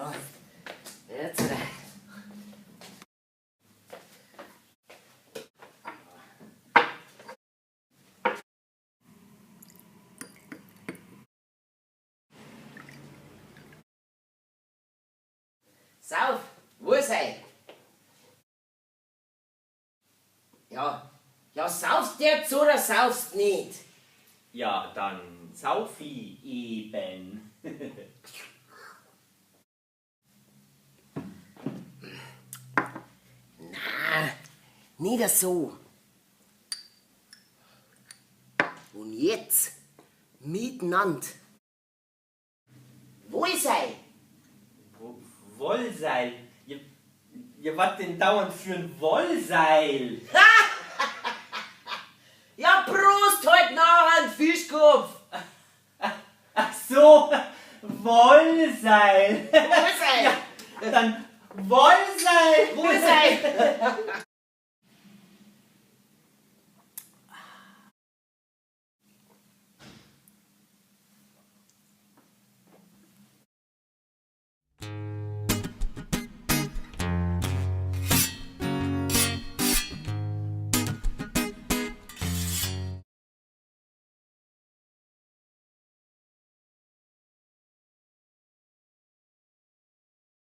So, jetzt. Sauf, wo sei? Ja, ja, saufst jetzt oder saufst nicht? Ja, dann sauf i eben. Na, nicht so. Und jetzt miteinander. Wohl sei? Wollseil? Ja, ja, was denn dauernd für ein Wollseil? Ja, Prost heute nach an Fischkopf! Ach so, Wollseil. Wohlseil! Ja, dann Wollseil! Wohlseil!